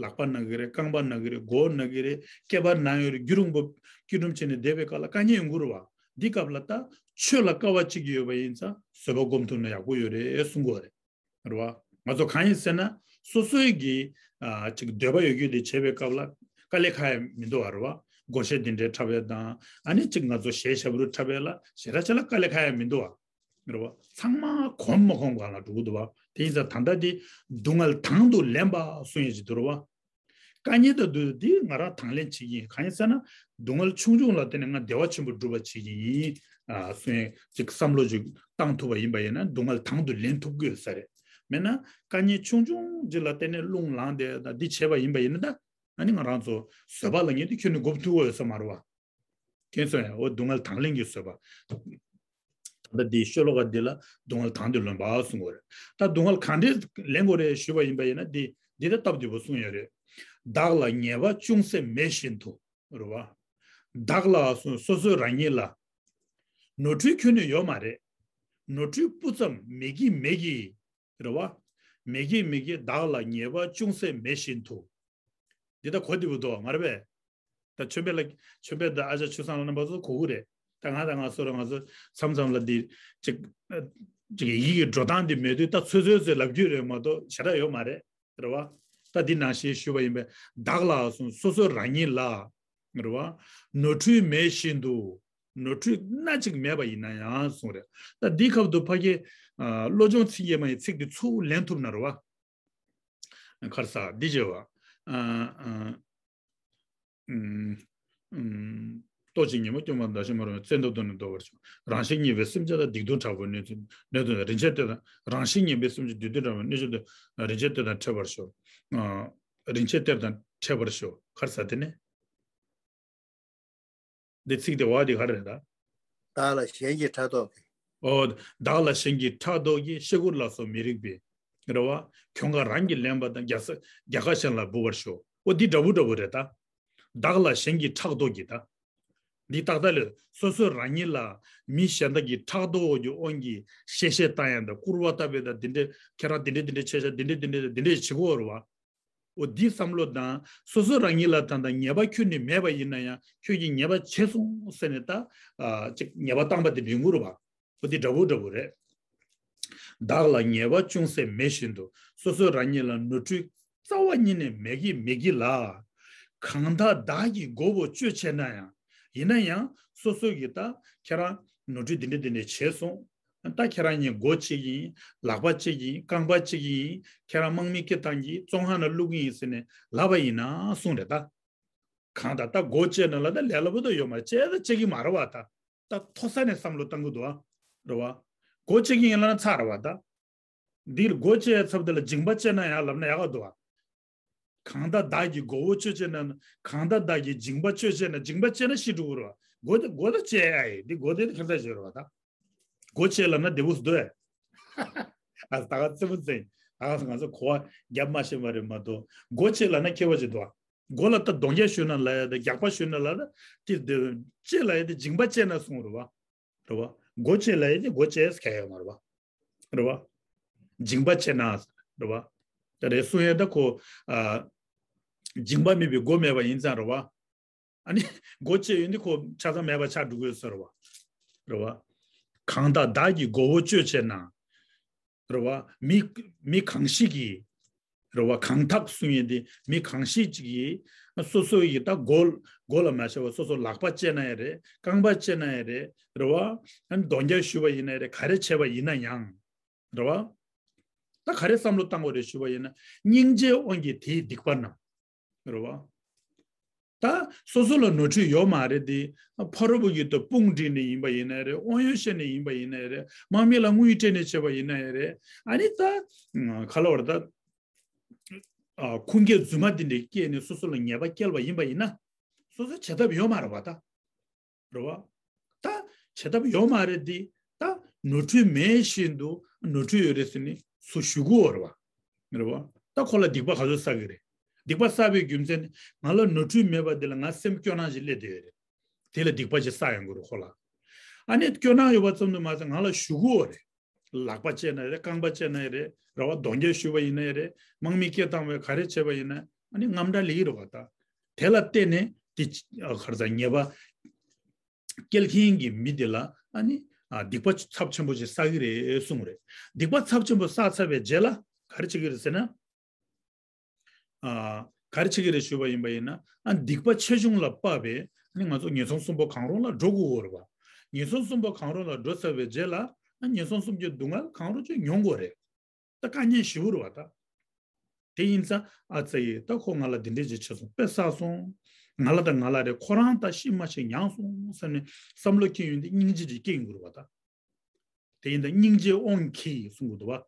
ལག་པ་ན་གི་རེད། རྐང་པ་ན་གི་རེད། མགོ་ན་གི་རེད། སྐེད་པ་ན་ཡོད་རེད། རྒྱུ་རིང་པོ་སྐྱིལ་ཀྲུང་བྱས་ནས་བསྡད་པའི་སྐབས་ལ་དཀའ་ངལ་ཡོང་གི་རེད་བ། འདི་སྐབས་ལ་ད་ཆོས་ལ་དཀའ་བ་སྤྱད་ཀྱི་ཡོད་པ་ཡིན་ཙང་བཟོད་པ་སྒོམ་ཐུབ་ན་ཡག་པོ་ཡོད་རེད་གསུང་གི་ཡོད་རེད། རེད་བ། ང་ཚོ་གང་ཡིན་ཟེར་ན། སོ་སོའི་གི། ཨ། ཅིག་འདོད་པ་ཡོད་རྒྱུ་དེ་བྱེད་པའི་སྐབས་ལ་དཀའ་ལས་ཁག་ཡ་མི་འདུག་བ། རེད་བ། སྒོར་གཞས་འདི་འདྲའི་འཁྲབ་ཡ་དང་། ཨ་ནི་ཅིག་ང་ཚོ་གཞས་ཞབས་བྲོ་འཁྲབ་ཡ་ལ་ཞེ་དྲག་ཅིག་ལ་དཀའ་ལས་ཁག་ཡ་མི་འདུག་བ། རེད་བ། ཚང་མ་གོམས་མ་གོམས་སྒང་ལ་འགྲོ་གི་འདུག་བ། དེ་ཡིན་ཙང་ད་ལྟ་འདི་སྡུག་བསྔལ་དང་དུ་ལེན་པ་གསུང་ཡ་ཅིག་འདུག་རེད་བ། དཀའ་ངལ་དང་བསྡུར་འདི་ང་རང་དང་ལེན་བྱེད་ཀྱི་ཡིན། གང་ཡིན་ཟེར་ན། སྡུག་བསྔལ་ཆུང་ཆུང་ལ་བརྟེན་ནས་ང་བདེ་བ་ཆེན་པོ་སྒྲུབ་པ་བྱེད་ཀྱི་ཡིན། ཨ། གསུང་ཡས་ཅིག་བསམ་བློ་ཅིག་བཏང་ཐུབ་པ་ཡིན་པ་ཡིན་ན་སྡུག་བསྔལ་དང་དུ་ལེན་ཐུབ་ཀྱི་ཡོད་ས་རེད། མེད་ན་དཀའ་ངལ་ཆུང་ཆུང་ཅིག་ལ་བརྟེན་ནས་རླུང་ལངས་ཏེ་ད་འདི་བྱས་པ་ཡིན་པ་ཡིན་ན་ད། ཨ་ནི་ང་རང་ཚོ་བཟོད་པ་ལ་ངེས་དེ་ཁྱོན་ནས་སྒོམ་ཐུབ་ཀྱི་ཡོད་ས་མ་རེད་བ། མཁྱེན་སོང་ཡ། འོ་སྡུག་བསྔལ་དང་ལེན་གྱི་བཟོད་པ། ད་ལྟ་འདི་ཤོ་ལོ་ཀ་འདི་ལ་སྡུག་བསྔལ་དང་དུ་ལེན་པ་གསུང་གི་རེད། ད་སྡུག་བསྔལ་གང་འདྲས་ལེན་དགོས་རེད་ཞུས་པ་ཡིན་པ་ཡིན་ན་འདི་འདི་ལྟ་སྟབས་བདེ་པོ་གསུངས་ཡོད་རེད། བདག་ལ་ཉེས་པ་ཅུང་ཟད་མེད་བཞིན་དུ། རེད་བ། བདག་ལ་གསུང་། སོ་སོའི་རང་ཉིད་ལ། ནོར་འཁྲུལ་ཁྱོན་ནས་ཡོད་མ་རེད། ནོར་འཁྲུལ་སྤུ་ཙམ་མེད་ཀྱི་མེད་ཀྱི། རེད་བ། མེད་ཀྱི་མེད་ཀྱི་བདག་ལ་ཉེས་པ་ཅུང་ཟད་མེད་བཞིན་དུ། འདི་ད་གོ་བདེ་པོ་འདུག་ང་རེད་པས། ད་ཆོས་འཕེལ་ལ། ཆོས་འཕེལ་དང་ཨ་ཅག་ཆོས་བཟང་ལ་རྣམ་པ་ཚོ་གོ་གི་རེད། ད་ང་དང་ང་སོ་ར་ང་ཚོ་མཚམས་མཚམས་ལ་འདི་ཅིག་ཅིག་ཡིག་གི་འགྲོ་སྟངས་འདི་མེད་དུས་ད་ཚོད་ཚོད་ཚོད་ལབ་རྒྱུ་རེད་མ་གཏོགས་ཞེ་དྲག་ཡོད་མ་རེད། རེད་བ། ད་འདི་ནང་བཞིན་ཞུས་པ་ཡིན་པས་བདག་ལ་གསུང་། སོ་སོའི་རང་ཉིད་ལ། རེད་བ། ནོར་འཁྲུལ་མེད་བཞིན་དུ། ནོར་འཁྲུལ་སྣ་གཅིག་མེད་པ་ཡིན་ན་ཡང་གསུངས་རེད། ད་འདིའི་སྐབས་སུ་ཕ་གི། ཨ། བློ་སྦྱོང་ཚིག་བརྒྱད་མ་ཡི་ཚིག་འདི་ཚུར་ལེན་ཐུབ་ན་རེད་བ། ག་རེ་ཟ་འདི་བྱེད་བ། ཨ། ཨ། ཨུམ། ཨུམ། ལྟོ་ཅིག་ཉོན་མོངས་སྐྱོན་མེད་པར་བདག་གཞན་མ་རུངས་པའི། བཙན་ཐབས་སྡུག་བསྔལ་བཟློག་པར་བྱེད། རང་བཞིན་གཉིས་པའི་སེམས་ཅན་དག་སྡིག་ལྟུང་དྲག་པོའི་གནོད་འཚེ་གནོད་དུ། རིན་ཆེན་གཏེར་དང་། རང་བཞིན་གཉིས་པའི་སེམས་ཅན་སྡིག་ལྟུང་དྲག་པོའི་གནོད་བྱེད་དུ། རིན་ཆེན་གཏེར་དང་འཕྲད་པར་ཤོག། ཨ། རིན་ཆེན་གཏེར་དང་འཕྲད་པར་ཤོག། ག་རེ་ཟ་དེ་ནས། འདི་ཚིག་དེ་བ་འདི་ག་རེ་རེད་ད། བདག་ལ་གཞན་གྱིས་ཕྲག་དོག་གིས། ཨོ། བདག་ལ་གཞན་གྱིས་ཕྲག་དོག་གིས། གཤེ་སྐུར་ལ་སོགས་མི་རིགས་པའི། རེད་བ། གྱོང་ཁ་རང་གིས་ལེན་པ་དང་། རྒྱལ་ས་རྒྱལ་ཁ་གཞན་ལ་འབུལ་བར་ཤོག། ཨོ་འདི་འདྲ་བོ་འདྲ་བོ་རེད་ད། བདག་ལ་གཞན་གྱིས་ཕྲག་དོག་གིས་ད། འདི་ཏག་ཏག་ལས་སོ་སོ་རང་ཉིད་ལ་མི་གཞན་དག་གིས་ཕྲག་དོག་གི་དབང་གིས་གཤེ་གཤེ་བཏང་ཡ་དང་། སྐུར་བ་བཏབ་པའི་དང་། འདི་འདྲས་ཁྱེད་རང་འདི་འདྲས་འདི་འདྲས་བྱས་ཤག། འདི་འདྲས་འདི་འདྲས་འདི་འདྲས་བྱེད་ཀྱི་ཡོད་རེད་བ། འོ་འདི་བསམ་བློ་དང་། སོ་སོ་རང་ཉིད་ལ་ད་ལྟ་ཉེས་པ་ཁྱོན་ནས་མེད་པ་ཡིན་ན་ཡང་ཁྱོད་ཀྱིས་ཉེས་པ་བྱས་སོང་ཟེར་ནས་ད། ཨ། ཅིག་ཉེས་པ་བཏང་པ་དེ་འདྲ་ཡོང་གི་རེད་བ། འོ་འདི་འདྲ་བོ་འདྲ་བོ་རེད། བདག་ལ་ཉེས་པ་ཅུང་ཟད་མེད་བཞིན་དུ། སོ་སོ་རང་ཉིད་ལ་ནོར་འཁྲུལ་རྩ་བ་ཉིད་ནས་མེད་ཀྱི་མེད་ཀྱི་ལ། གང་དག་བདག་གིས་མགོ་བོ་གཅོད་བྱས་ན་ཡང་། ཡིན་ན་ཡང་སོ་སོ་གིས་ད་ཁྱེད་རང་ནོར་འཁྲུལ་འདི་འདྲ་འདི་འདྲ་བྱས་སོང་། ད་ཁྱེད་རང་གཉིས་མགོ་གཅིག་ཡིན། ལག་པ་གཅིག་ཡིན། རྐང་པ་གཅིག་ཡིན། ཁྱེད་རང་དམག་མི་སྐད་བཏང་གིས་བཙོན་ཁང་ནང་བླུག་གི་ཡིན་ཟེར་ནས་ལབ་པ་ཡིན་ན་གསུངས་རེད་ད། གང་ལྟར་ད་སྒོ་བཅད་ན་ལ་ད་ལས་སླ་པོ་ད་ཡོད་མ་རེད། བཅད་ད་བཅད་ཀྱི་མ་རེད་བ། ད་ད་མཐོ་ས་ནས་བསམ་བློ་བཏང་གི་འདུག་ཨ། རེད་བ། སྒོ་བཅད་ཀྱི་ཡིན་ལ་ན་ཚར་བ་ད། འདིར་སྒོ་བཅད་ཚབ་དེ་ལ་འཇིང་པ་བཅད་ན་ཡང་ལབ་ན་ཡག་ག་འདུག་ཨ། གང་ལྟར་བདག་གིས་མགོ་བོ་གཅོད་བྱས་ན། གང་ལྟར་བདག་གིས་འཇིང་པ་གཅོད་བྱས་ན། འཇིང་པ་བཅད་ན་ཤི་འགྲོ་གི་རེད་བ། སྒོ་དེ་སྒོ་ད་བཅད་ཨ་ཡི་འདི་སྒོ་དེ་ཁ་ཚ་བྱེད་རེད་བ་ད། སྒོ་བཅད་ལབ་ན་བདེ་པོ་སུ་འདུག་ཨ། ད་ག་རྩེ་མོ་རྩེ། ད་ག་ང་ཚོ་གོ་བ་རྒྱབ་མ་ཤེས་པ་རེད་མ་གཏོགས། སྒོ་བཅད་ལབ་ན་མཁས་པ་ཅིག་འདུག་ཨ། མགོ་ལ་ད་རྡོག་རྒྱག་གཞུས་ན་ལབ་ཡ་དེ། རྒྱག་པ་གཞུས་ན་ལབ་ན་དེ་དེ་བཅད་ལབ་ཡ་དེ་འཇིང་པ་བཅད་ན་གསུངས་རེད་བ། རེད་བ། སྒོ་བཅད་ལབ་ཡ་དེ་སྒོ་བཅད་ཟེར་མཁན་ཡོད་མ་རེད་བ། རེད་བ། འཇིང་པ་བཅད་ན་རེད་བ། ད་རེས་གསུང་ཡ་ད་ཁོ་ཨ། འཇིང་པ་མེད་པའི་སྒོ་མེད་པ་ཡིན་ཙང་རེད་བ། ཨ་ནི་སྒོ་བཅད་ཡོད་འདི་ཁོ་ཆ་ཚང་མེད་པ་ཆགས་འགྲོ་གི་ཡོད་ས་རེད་བ། རེད་བ། གང་དག་བདག་གིས་མགོ་བོ་གཅོད་བྱས་ན། རེད་བ། མི་མི་གང་ཞིག་གིས། རེད་བ། གང་དག་གསུང་ཡས་འདི་མི་གང་ཞིག་ཅིག་གིས་སོ་སོ་ཡི་ད་མགོ་མགོ་ལ་མ་བྱས་པ་སོ་སོ་ལག་པ་བཅད་ན་ཡང་རེད། རྐང་པ་བཅད་ན་ཡང་རེད། རེད་བ། ཨ་ནི་རྡོག་རྒྱག་གཞུས་པ་ཡིན་ན་ཡང་རེད། ག་རེ་བྱས་པ་ཡིན་ན་ཡང་། རེད་བ། ད་ག་རེ་བསམ་བློ་བཏང་དགོས་རེད་ཞུས་པ་ཡིན་ན། སྙིང་རྗེའི་དབང་གིས་དེའི་སྡིག་པ་རྣམས། རེད་བ། ད་སོ་སོ་ལ་ནོར་འཁྲུལ་ཡོད་མ་རེད་དེ། ཕ་རོལ་པོ་གི་ད་དཔུང་བསྒྲིགས་ནས་ཡིན་པ་ཡིན་ན་རེད། དབང་ཡོད་བཤད་ནས་ཡིན་པ་ཡིན་ན་རེད། དམག་མི་ལ་དངུལ་སྤྲད་ནས་བྱས་པ་ཡིན་ན་རེད། ཨ་ནི་ད་ག་ལ་བར་ད་ཁུངས་སྐྱེལ་རྫུན་མ་འདི་འདྲས་སྐྱེས་ནས་སོ་སོ་ལ་ཉེས་པ་སྐྱེལ་བ་ཡིན་པ་ཡིན་ན། སོ་སོ་བྱེད་ཐབས་ཡོད་མ་རེད་བ་ད། རེད་བ། ད་བྱེད་ཐབས་ཡོད་མ་རེད་དེ། ད་ནོར་འཁྲུལ་མེད་བཞིན་དུ་ནོར་འཁྲུལ་ཡོད་རེད་ཟེར་ནས་སུ་ཞུ་གི་ཡོད་རེད་བ། རེད་བ། ད་ཁོ་ལ་སྡིག་པ་ག་ཚོད་བསགས་ཀྱི་རེད། སྡིག་པ་བསགས་པའི་རྒྱུ་མཚན་ནི་ང་ལ་ནོར་འཁྲུལ་མེད་པ་དེ་ལ་ང་སེམས་སྐྱོ་སྣང་ཞིག་སླེབས་བསྡད་ཡོད་རེད། དེ་ལ་སྡིག་པ་ཅིག་བསགས་ཡོང་གི་རེད་ཁོ་ལ། ཨ་ནི་སྐྱོ་སྣང་ཡོད་པ་ཙམ་དུ་མ་ཟད་ང་ལ་ཞུ་གི་ཡོད་རེད། ལག་པ་བཅད་ན་རེད། རྐང་པ་བཅད་ན་རེད། རེད་བ། རྡོག་རྒྱག་གཞུས་པ་ཡིན་ན་རེད། དམག་མི་སྐད་བཏང་བའི་ག་རེ་བྱས་པ་ཡིན་ན་ཨ་ནི་རྔམ་སྐྲག་སླེབས་ཀྱི་རེད་བ་ད། དེ་ལ་བརྟེན་ནས་དེ་ག་རེ་ཟ་ཉེས་པ་སྐྱེལ་མཁན་གྱི་མི་དེ་ལ་ཨ་ནི་ཨ་སྡིག་པ་ཚབས་ཆེན་པོ་ཞིག་བསགས་ཀྱི་རེད་གསུངས་རེད། སྡིག་པ་ཚབས་ཆེན་པོ་བསགས་ཚར་བའི་རྗེས་ལ་ག་རེ་བྱེད་ཀྱི་རེད་ཟེར་ན། ཨ་ག་རེ་བྱེད་ཀྱི་རེད་ཞུས་པ་ཡིན་པ་ཡིན་ན། ཨ་སྡིག་པ་ཆེ་ཆུང་ལ་དཔག་པའི་ཨ་ནི་ང་ཚོ་ངན་སོང་གསུམ་པོ་གང་རུང་ལ་འགྲོ་དགོས་ཀྱི་ཡོད་རེད་བ། ངན་སོང་གསུམ་པོ་གང་རུང་ལ་འགྲོ་ཚར་བའི་རྗེས་ལ་ཨ་ངན་སོང་གསུམ་གྱི་སྡུག་བསྔལ་གང་རུང་ཅིག་མྱོང་དགོས་རེད། ད་དཀའ་ངལ་ཞེ་པོ་རེད་བ་ད། དེ་ཡིན་ཙང་ཨ་ཙི་ཡིས་ད་ཁོ་ང་ལ་འདི་འདྲས་ཅིག་བྱས་སོང་། དཔེ་བསགས་སོང་། ང་ལ་ད་ང་ལ་རེད། ཁོ་རང་ད་ཤི་མ་ཤི་མྱངས་སོང་བསམ་ནས་བསམ་བློ་སྐྱེ་ཡོང་དུས་སྙིང་རྗེ་ཅིག་སྐྱེ་ཡོང་གི་རེད་བ་ད། དེ་ཡིན་ད་སྙིང་རྗེའི་དབང་གིས་གསུང་གི་འདུག་བ།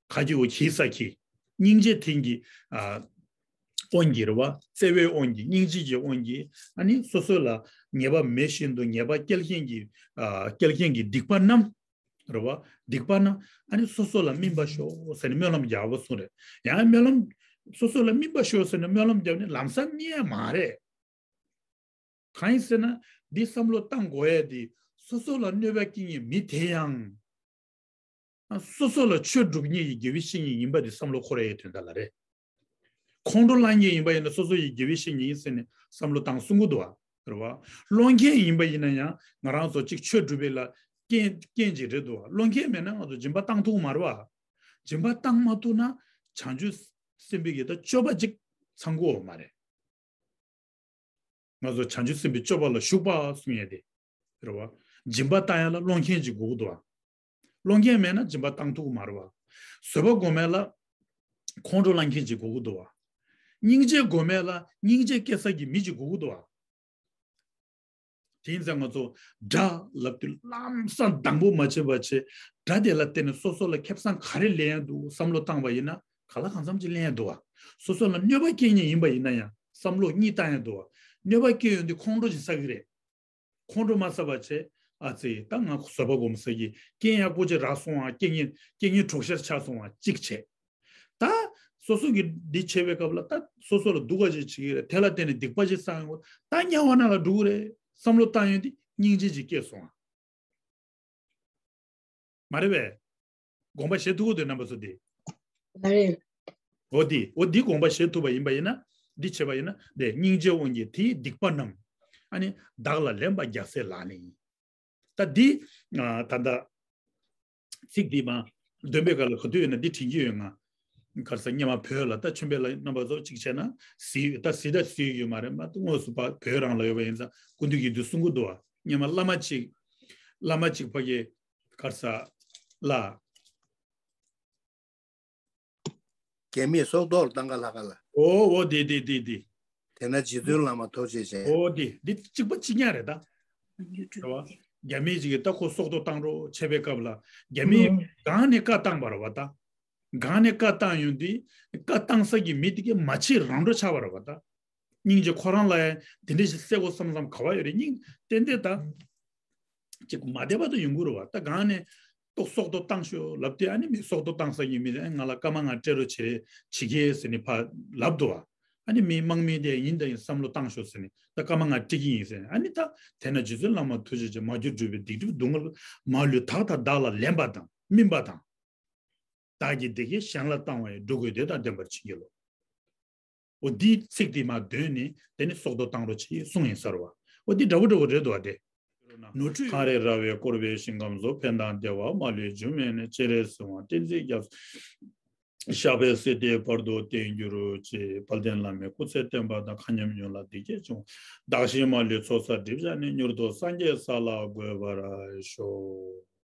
ག་གི་འོ་གིས་ས་གིས། སྙིང་རྗེ་དེ་གི་ཨ་དབང་གིས་རེད་བ། བརྩེ་བའི་དབང་གིས། སྙིང་རྗེ་གི་དབང་གིས་ཨ་ནི་སོ་སོ་ལ་ཉེས་པ་མེད་བཞིན་དུ་ཉེས་པ་སྐྱེལ་མཁན་གྱི་ཨ་སྐྱེལ་མཁན་གྱི་སྡིག་པ་རྣམས། རེད་བ། སྡིག་པ་རྣམས་ཨ་ནི་སོ་སོ་ལ་སྨིན་པར་ཤོག་ཟེར་ནས་སྨོན་ལམ་རྒྱག་པ་གསུངས་རེད། ཡང་སྨོན་ལམ། སོ་སོ་ལ་སྨིན་པར་ཤོག་ཟེར་ནས་སྨོན་ལམ་བརྒྱབ་ནས་ལམ་སང་རྙེད་ཡ་མ་རེད། གང་ཡིན་ཟེར་ན་འདི་བསམ་བློ་བཏང་དགོས་ཡ་དེ་སོ་སོ་ལ་གནོད་པ་སྐྱེལ་མཁན་མི་དེ་ཡང་ཨ་སོ་སོ་ལ་ཆོས་སྒྲུབ་མཁན་གྱི་དགེ་བའི་བཤེས་གཉེན་ཡིན་པ་དེ་བསམ་བློ་འཁོར་ཡ་ཡི་དོན་དག་ལ་རེད། ཁོང་ཁྲོ་ལངས་མཁན་ཡིན་པ་ཡིན་ན་སོ་སོ་ཡི་དགེ་བའི་བཤེས་གཉེན་ཡིན་ཟེར་ནས་བསམ་བློ་བཏང་གསུང་གི་འདུག་བ། རེད་བ། སློང་མཁན་ཡིན་པ་ཡིན་ན་ཡང་ང་རང་ཚོ་གཅིག་ཆོས་སྒྲུབ་པའི་ལ་རྐྱེན་རྐྱེན་ཅིག་རེད་འདུག་བ། སློང་མཁན་མེད་ན་ང་ཚོ་སྦྱིན་པ་བཏང་ཐུབ་མ་རེད་བ། སྦྱིན་པ་བཏང་མ་ཐུབ་ན་བྱང་ཆུབ་སེམས་དཔའི་གི་ད་སྤྱོད་པ་ཅིག་ཚང་གི་ཡོད་མ་རེད། ང་ཚོ་བྱང་ཆུབ་སེམས་དཔའི་སྤྱོད་པ་ལ་ཞུགས་པ་གསུང་ཡས་དེ། རེད་བ། སྦྱིན་པ་བཏང་ཡ་ལ་སློང་མཁན་ཅིག་དགོས་ཀྱི་འདུག་བ། སློང་མཁན་མེད་ན་སྦྱིན་པ་བཏང་ཐུབ་ཀྱི་མ་རེད་བ། བཟོད་པ་སྒོམ་ཡ་ལ་ཁོང་ཁྲོ་ལངས་མཁན་ཅིག་དགོས་ཀྱི་འདུག་བ། སྙིང་རྗེ་སྒོམ་ཡ་ལ་སྙིང་རྗེ་སྐྱེ་ས་ཀྱི་མི་ཅིག་དགོས་ཀྱི་འདུག་བ། དེ་ཡིན་ཙང་ང་ཚོ་དགྲ་ལབ་དུས་ལམ་སང་སྡང་པོ་མ་བྱེད་པ་བྱེད། དགྲ་དེ་ལ་བརྟེན་ནས་སོ་སོ་ལ་ཁེ་བཟང་ག་རེ་ལེན་ཡ་འདུག་བསམ་བློ་བཏང་བ་ཡིན་ན་ག་ལ་གང་འཚམ་ཅིག་ལེན་ཡ་འདུག་བ། སོ་སོ་ལ་གནོད་པ་སྐྱེལ་མཁན་ཡིན་པ་ཡིན་ན་ཡང་བསམ་བློ་གཉིས་བཏང་ཡ་འདུག་བ། གནོད་པ་སྐྱེལ་ཡོང་དུས་ཁོང་ཁྲོ་ཅིག་ཟ་གི་རེད། ཁོང་ཁྲོ་མ་ཟ་བ་བྱས། ཨ་ཙི་ད་ང་བཟོད་པ་སྒོམ་ས་ཀྱི་རྐྱེན་ཡག་པོ་ཅིག་རག་སོང་ཨ། རྐྱེན་ངན་རྐྱེན་ངན་གྲོགས་ཤར་ཆགས་སོང་ཨ་གཅིག་བྱས། ད་སོ་སོ་གི་འདི་བྱས་པའི་སྐབས་ལ་ད་སོ་སོ་ལ་སྡུག་པ་ཅིག་བྱེད་ཀྱི་རེད། དེ་ལ་བརྟེན་ནས་སྡིག་པ་ཅིག་བསགས་ཡོང་གི་རེད། ད་དམྱལ་བ་ནང་ལ་འགྲོ་གི་རེད་བསམ་བློ་བཏང་ཡོང་དུས་སྙིང་རྗེ་ཅིག་སྐྱེས་སོང་ཨ། མ་རེད་པས། དགོངས་པ་བཞེས་ཐུབ་ཀྱི་འདུག་རྣམ་པ་ཚོ་འདི། མ་རེད། འོ་འདི་འོ་འདི་དགོངས་པ་བཞེས་ཐུབ་པ་ཡིན་པ་ཡིན་ན། འདི་བྱས་པ་ཡིན་ན་འདི་སྙིང་རྗེ་དབང་གིས་དེའི་སྡིག་པ་རྣམས། ཨ་ནི་བདག་ལ་ལན་པ་རྒྱག་སའི་ལག་ལེན་ཡིན། ད་འདི་ཨ་ད་ལྟ་ཚིག་འདི་མ་ འདོན་པའི་སྐབས་ལ་ག་དུས་ཡོད་ན་འདི་དྲན་གྱི་ཡོད་ང་། ག་རེ་ཟེར། སྔོན་མ་བོད་ལ་ད་ཆོས་འཕེལ་ལ་རྣམ་པ་ཚོ་གཅིག་བྱས་ན་གཟིགས་ད་གཟིགས་ད་གཟིགས་ཡོད་མ་རེད་མ་གཏོགས་དངོས་སུ་ཕར་བོད་རང་ལ་ཡོད་པ་ཡིན་ཙང་སྐུ་མདུན་གྱིས་འདི་གསུང་གི་འདུག་བ། སྔོན་མ་བླ་མ་གཅིག་བླ་མ་གཅིག་ཕ་གི་ག་རེ་ཟེར་ལ། རྒྱ་མིས་སྲོག་ཐོག་ལ་བཏང་ག་ལྷག་ག་ལ། ཨོ་ཨོ་དེ་དེ་དེ་དེ། དེ་ན་རྗེ་བཙུན་བླ་མ་ཐུགས་རྗེ་ཆེ། ཨོ་དེ་དེ་གཅིག་པ་གཅིག་རྐྱང་རེད་ད། རེད་བ། རྒྱ་མི་གཅིག་གིས་ད་ཁོ་སྲོག་ཐོག་བཏང་རོགས་བྱས་པའི་སྐབས་ལ་རྒྱ་མིས་སྒང་ནས་བཀའ་བཏང་བ་རེད་བ་ད། སྒང་ནས་བཀའ་བཏང་ཡོང་དུས་བཀའ་བཏང་ས་གི་མི་དེ་གས་མ་བྱེད་རང་འགྲོ་ཆགས་པ་རེད་བ་ད། སྙིང་རྗེ་ཁོ་རང་ལ་ཡང་དེ་འདྲ་ཞིག་གསལ་པོ་བསམ་བསམ་ག་བ་ཡོད་རེད། སྙིང་ཏན་ཏན་ད། ཅིག་མ་བདེ་བ་དུ་ཡོང་གི་རེད་བ། ད་གང་ནས་ཏོག་སྲོག་ཐོག་བཏང་ཤོག་ལབ་དུས་ཨ་ནི་མི་སྲོག་ཐོག་བཏང་ས་ཡིན་མི་ཨ་ང་ལ་སྐར་མ་ལྔ་སྤྲད་རོགས་བྱེད་བྱེད་གེ་ཟེར་ནས་ཕར་ལབ་འདུག་བ། ཨ་ནི་མི་དམག་མི་དེ་ཡིན་ད་ཡིན་བསམ་བློ་བཏང་ཤོག་ཟེར་ནས་ད་སྐར་མ་ལྔ་སྤྲད་ཀྱི་ཡིན་ཟེར་ནས་ཨ་ནི་ད་དེ་ན་རྗེ་བཙུན་བླ་མ་ཐུགས་རྗེ་ཆེ་མ་གྱུར་འགྲོ་བའི་སྡིག་སྒྲིབ་སྡུག་བསྔལ་མ་ལུས་དག་དང་བདག་ལ་ལེན་པ་དང་སྨིན་པ་དང་། བདག་གིས་བདེ་སྐྱིད་གཞན་ལ་བཏང་བ་ཡི་འགྲོ་ཀུན་བདེ་དང་ལྡན་པར་བྱིན་གྱིས་རློབས། འོ་འདིའི་ཚིག་དེ་མར་འདོན་ནས་དེ་ནི་སྲོག་ཐོག་བཏང་རོགས་བྱེད་གསུངས་ཡིན་ཟེར་བ། འོ་འདི་འདྲ་བོ་འདྲ་བོ་རེད་འདུག་བ་དེ། ནོར་འཁྲུལ། གངས་རི་ར་བས་བསྐོར་བའི་ཞིང་ཁམས་སུ། ཕན་དང་བདེ་བ་མ་ལུས་རྒྱུ་མེད་ནས། སྤྱན་རས་གཟིགས་དབང་བསྟན་འཛིན་རྒྱ་མཚོ། ཞབས་པད་སྲིད་མཐའི་བར་དུ་བརྟན་གྱུར་ཅིག་དཔལ་ལྡན་བླ་མའི་སྐུ་ཚེ་བརྟན་པ་དང་མཁའ་མཉམ་ཡུམ་ལ་བདེ་སྐྱིད་འབྱུང་། བདག་གཞན་མ་ལུས་ཚོགས་བསགས་སྒྲིབ་སྦྱངས་ནས། མྱུར་དུ་སངས་རྒྱས་ས་ལ་འགོད་པར་ཤོག།